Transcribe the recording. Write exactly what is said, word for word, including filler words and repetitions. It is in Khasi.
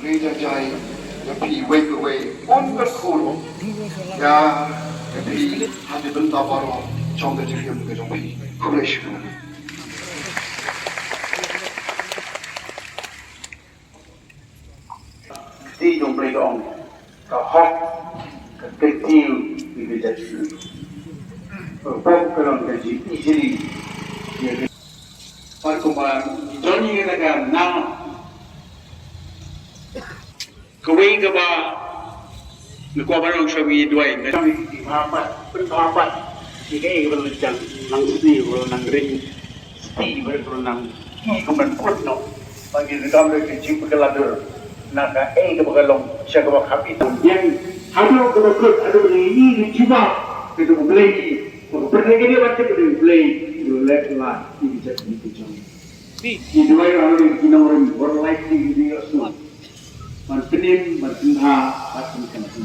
Ngi jai jai ïa phi uwei pa uwei, un pynkhun ïa phi ha ki bynta baroh jong ka jingim ka jong phi. Khublei shibun. Kti jong Blei ka ong, ka hok ka kyntiew ïa ka jait. Ka pop ka long ka jingijli ïa ka. Bad kumba ngi don ïa kata ka nam, kawei kaba nga kwah ban ong sha phi, duwai nga sha phi, pynbha pat, pynbha pat ïa kaei kaba la jia, nang sdie kaba la nang ring, sdie kaba la nang, ki kumban kut noh. Ba ngi donkam da ka jingpynkhlaiñ na kaei kaba ka long sha kaba kham i tam biang. Haduh kaba kut, haduh ba ngi i ka jubab ka jong U Blei, ba ka pyrthei ka dei ban tip ka dei U Blei u la leh la ïa ka jait ka jong ngi. Ngi duwai ïa ki nongrim, bor lait ki dei ïa sngewbha ban pynim, ban pynbha, ban pynkham.